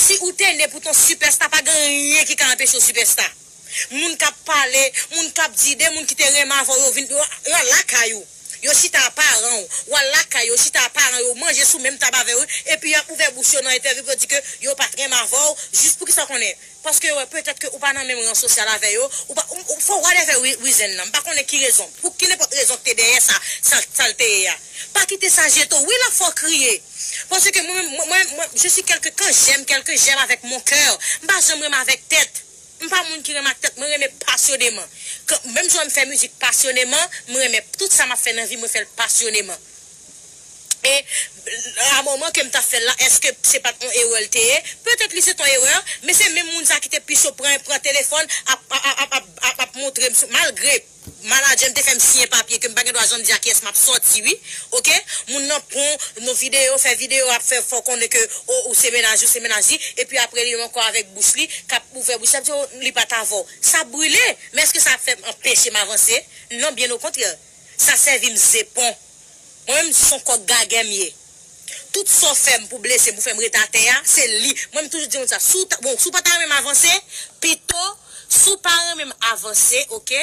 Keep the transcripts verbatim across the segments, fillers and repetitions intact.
Si ou te ne pou ton sipèsta, pa gen anyen ki ka anpeche w sipèsta. Moun k ap pale, moun k ap di, de moun ki te renmen avè w, yo vin, yo, yo al lakay ou. Yo chita a paran w, w al lakay yo, chita a paran yo, manje sou menm tab avè w, epi y ap ouvè bouch yo nan entèvyou pou yo di ke yo pa t renmen avè w, jis pou kisa w konnen? Paske yo wè petèt ke ou pa nan menm ran sosyal avè yo, ou pa, ou, ou, for whatever re- reason nan, m pa konnen ki rezon, pou ki nenpòt rezon ki te dèyè sa, sa, sa l te ye a. Pa kite sa jete w, wi, la fè w kriye. Paske mwen, mwen, mwen, mwen, je suis quelqu'un, quand j'aime quelqu'un, j'aime avec mon cœur. M pa janm renmen avèk tèt. M pa moun ki renmen ak tèt, mwen renmen pasyoneman. Kan- menm jan m fè mizik pasyoneman, mwen renmen tout sa m ap fè nan vi, mwen fè l pasyoneman. E a moman ke m t ap fè l la, èske se pa t yon erè l te ye? Petèt li se t yon erè, men se menm moun sa ki te pi cho pran, pran telefòn, ap, ap, ap, ap, ap, ap montre m sou, malgre manadjè m te fè m siyen papye ke m pa gen dwa janm di a kiyès m ap sòti, wi. Oke? Moun nan pran yon videyo, fè videyo, ap fè fè w konnen ke, o, ou se mennaj, ou se mennaj li, epi apre li menm ankò avèk bouch li, k ap ouvè bouch li, ap di, o, li pa t avè w. Sa brile, men èske sa fè m anpeche m avanse? Non, byen okontrè. Sa sèvi m zepon. Mwen menm, se yon kòk gagè m ye. Tout sa w fè m pou blese m, pou fè m ret atè a, se li. Mwen, m toujou di moun sa, si w ta, bon, si w pa ta renmen m avanse, pito, si w pa renmen m avanse, oke?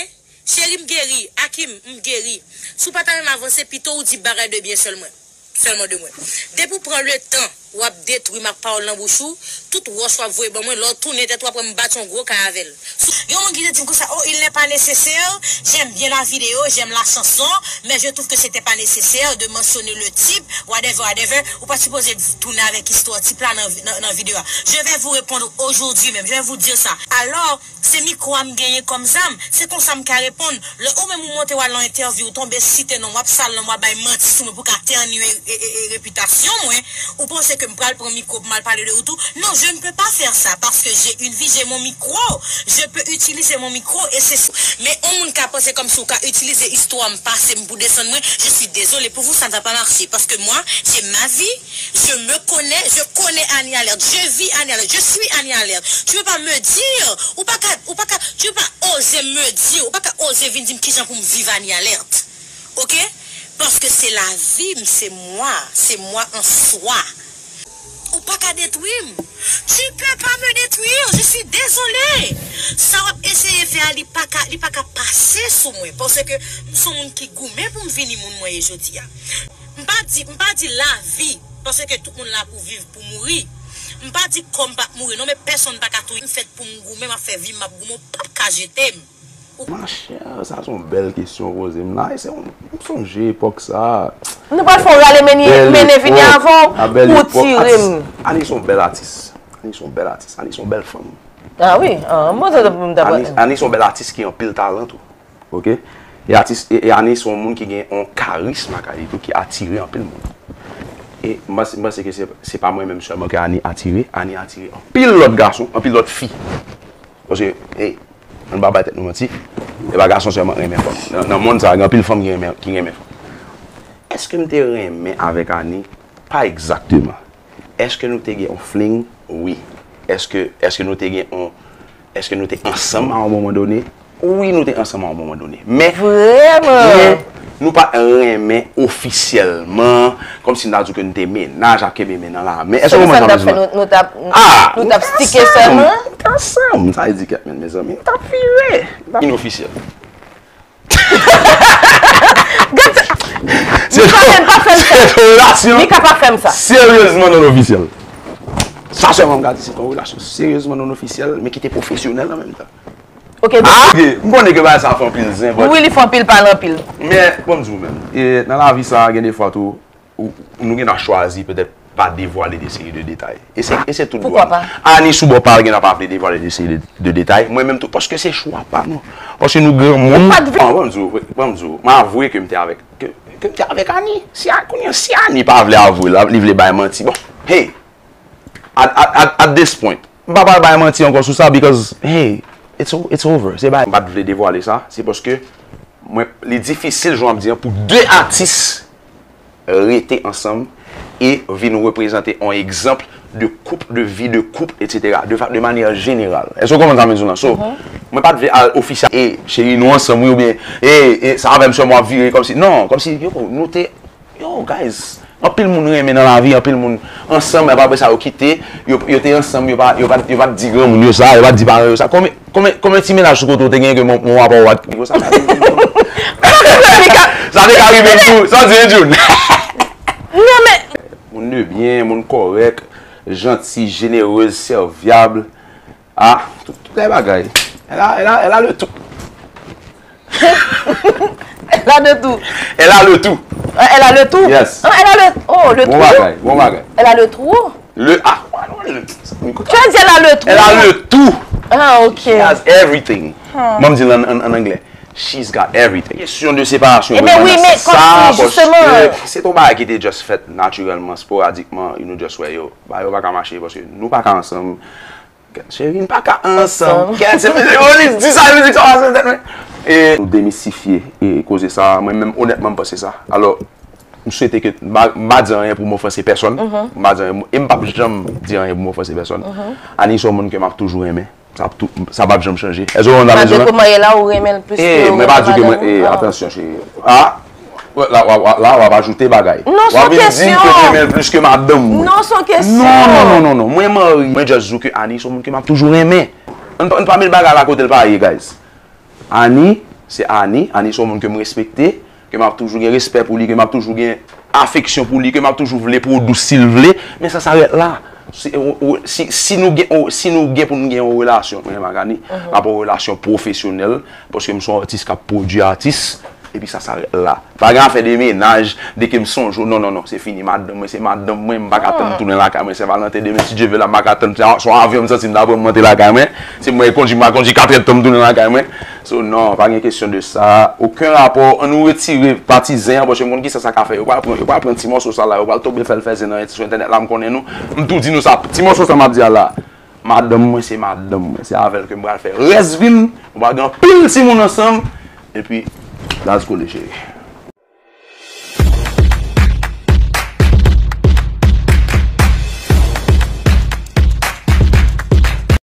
Cheri, m geri. Akim, m geri. Si w pa ta renmen m avanse, pito w di bagay de byen sèlman, sèlman de mwen. Depi w pran letan, w ap detwi m ak pawòl nan bouch ou, tout wòch w ap voye ban mwen, lè w tounen tèt ou, apre m bat yon gwo kay avè l. Gen yon moun ki te di m konsa, oh, il n'est pas nécessaire, j'aime bien la vidéo, j'aime la chanson, mais je trouve que c'était pas nécessaire de mentionner le type, whatever, whatever. Ou pa t sipoze tounen avèk istwa tip la nan, nan, nan videyo a. Je vais vous répondre aujourd'hui même, je vais vous dire ça. Alors, se mikwo a m genyen kòm zam, se konsa m ka reponn. Lè ou menm ou monte w al nan entèvyou, ou tonbe site non m, w ap sal non m, w ap bay manti sou mwen pou ka tèni e, e, e, e repitasyon mwen, ou panse ke m pral pran mikwo pou m al pale de ou tou? Non, je ne peux pas faire ça parce que j'ai une vie, j'ai mon micro. Je peux utiliser mon micro et c'est... Men yon moun ka panse kòmsi ou ka itilize istwa m, pase m pou desann mwen. Je suis désolé pour vous, ça ne va pas marcher parce que moi, j'ai ma vie, je me connais, je connais Annie Alerte, je vis Annie Alerte, je suis Annie Alerte. Tu peux pas me dire, ou pa ka, ou pa ka, tu peux pas oser me dire, ou pa ka oze vin di m kijan pou m viv Annie Alerte. Oke? Paske se lavi m, se mwa, se mwa an swa. Ou pa ka detwi m. Tu peux pas me détruire, je suis désolé. Sa w ap eseye fè a, li pa ka, li pa ka pase sou mwen. Paske m se yon moun ki goumen pou m vini moun mwen ye jodi a. M pa di, m pa di lavi, paske tout moun la pou viv, pou mouri. M pa di kò m p ap mouri non, men pèsonn pa ka touye m. M fèt pou m goumen, m ap fè vi m, m ap goumen, w p ap ka jete m. Ou... Monchè, sa se yon bèl kesyon w poze m la. E se yon, m sonje epòk sa. Nou pral fè yon rale mennen, mennen vini avè w pou w tire m. Annie se yon bèl atis. Annie se yon bèl atis. Annie se yon bèl fanm. Ah wi, ah, mwen te pou m ta... Annie, Annie se yon bèl atis ki anpil talan tou. Oke? E atis, e, e Annie se yon moun ki gen yon karism lakay li tou ki atire anpil moun. E m panse, m panse ke se, se pa mwen menm sèlman ke Annie atire, Annie atire anpil lòt gason, anpil lòt fi. Paske, hey, ann pa bay tèt nou manti, e pa gason sèlman k renmen fanm. Nan, nan mond sa a, gen anpil fanm ki renmen, ki renmen fanm. Èske m te renmen avèk Annie? Pa egzakteman. Èske nou te gen yon fling? Wi. Èske, èske nou te gen yon, èske nou te ansanm a yon moman done? Wi, nou te ansanm a yon moman done. Men, vrèman, men nou pa t renmen ofisyèlman, kòmsi n ta di w ke nou te mennaj ap kenbe men nan lamen. Èske w konprann sa m vle di w la? Nou, nou t ap, ah, nou t ap stike sèlman. Nou t ansanm. Sa vle di kèt men, mezanmi. Nou t ap vire. Inofisyèl. Gad sa. Mika, men pa fè m sa. Se yon relasyon. Mika, pa fè m sa. Seryezman non ofisyèl. Sa sèlman m ka di, se te yon relasyon seryezman non ofisyèl, men ki te pwofesyonèl an menm tan. Ok, ah, ok. M konnen ke bagay sa fè anpil zen, but... Wi, li fè anpil pale anpil. Men, bon, m di w menm, e, nan lavi sa, gen de fwa tou, ou, nou gen dwa chwazi petèt pa devwale de seri de detay. E se, e se tout dwa nou. Poukwa pa? Annie sou bò pa l gen dwa pa vle devwale de seri de, de detay. Mwen menm tou, paske se chwa pa nou. Paske nou granmoun. Ou pa t vle. Bon, bon, m di w, bon, m di w, m avwe ke m te avèk, ke, ke m te avèk Annie. Si a, kounye a, si Annie pa vle avwe l, li vle bay manti. Bon, hey, at, at, at, at this point, m pa pral bay manti ankò sou sa, because, hey, it's o-, it's over. Se bay. M pa t vle devwale sa, se paske mwen, li difisil, jan w ap di an, pou de atis rete ansanm e vin reprezante yon egzanp de koup, de vi de koup, etsetera, de fa-, de manyè jeneral. Èske w konprann sa m vle di w lan? So, mwen pa t vle al ofisyèl, e, cheri, nou ansanm, wi, oubyen, e, e, sa avè m sèlman w ap vire kòmsi, non, kòmsi, yo, nou te, yo, guys, Anpil moun renmen nan lavi, anpil moun ansanm, epi apre sa yo kite, yo, yo te ansanm, yo pa, yo pa, yo pa t di granmoun yo sa, yo pa t di paran yo sa. Konbyen, konbyen, konbyen ti mennaj sou kote w te genyen ke mon, mon apa w pa t konn sa? Sa te ka rive m tou, sa w di, June? Non, men moun de byen, moun kòrèk, janti, jenerez, sèvyab. Ah, tout, tout lè bagay. Elle a, elle a, elle a le tout. Elle a de tout. Elle a le tout. Euh, Elle a le tout. Yes. Ah, elle a le. Oh, le Bon trou. Bagay, bon bagay. Elle a le trou. Le, ah, le, Tu as dit elle a le trou. Elle a le tout. Ah, ok. She has everything. Mwen m di l an, an, an anglè. She's got everything. Kesyon de separasyon. Ebyen wi, men kòmsi, jisteman. Se ton bagay ki te just fèt natirèlman, sporadikman, you know, just wè yo. Ba yo pa ka mache paske nou pa ka ansanm. Cheri, n pa ka ansanm. Kèt, se mizik, oh, li di sa, mizik sa pase nan tèt mwen. E nou demistifye e koze sa, mwen menm onètman m panse sa. Alò, m swete ke, m pa, m pa di anyen pou m ofanse pèsonn. M pa di anyen, e m p ap janm di anyen pou m ofanse pèsonn. Annie se yon moun ke m ap toujou renmen. Sa ap tou, sa p ap janm chanje. Èske w konprann sa m vle di w la? Malgre kòman ye la, ou renmen l plis ke Eh, ou mwen pa di ke mwen, renmen eh, madanm. Atansyon, cheri. Ah, la, la, la, w ap ajoute bagay. Non, se yon kesyon. W ap vin di m ke m renmen l plis ke madanm mwen. Non, se yon kesyon. Non, non, non, non, non. Mwen marye. Mwen just di w ke Annie se yon moun ke m ap toujou renmen. Ann pa, ann pa met bagay la kote l pa ye, guys. Annie, se Annie. Annie se yon moun ke m respekte, ke m ap toujou gen respè pou li, ke m ap toujou gen afeksyon pou li, ke m ap toujou vle pwodui si l vle, men sa s'arrête là. Si, ou, ou, si, si nou gen, ou, si nou gen pou nou gen yon relasyon, mwen ak Annie, n ap yon relasyon pwofesyonèl, paske m se yon atis k ap pwodui atis, epi sa s'arrête là. Pa gen afè de mennaj, de ke m sonje w, non, non, non, se fini, madanm mwen, se madanm mwen, m pa ka tann tounen lakay mwen Sen Valanten demen, si Dye vle la, m pa ka tann, se yon avyon m santi m ta pran m monte lakay mwen, se mwen kondui, m pa kondui, katrè tan m tounen lakay mwen. So, non, pa gen kesyon de sa. Okenn rapò, ann nou retire pati zen an, paske m konn kisa sa ka fè. Yo pral pran, yo pral pran ti mòso sa la, yo pral tonbe fè l fè zen nan sou entènèt la, m konnen nou. M tou di nou sa, ti mòso sa m ap di a la. Madanm mwen, se madanm mwen, se avè l ke m pral fè rès vi m, nou pral gen anpil timoun ansanm, epi, gaz kole, cheri.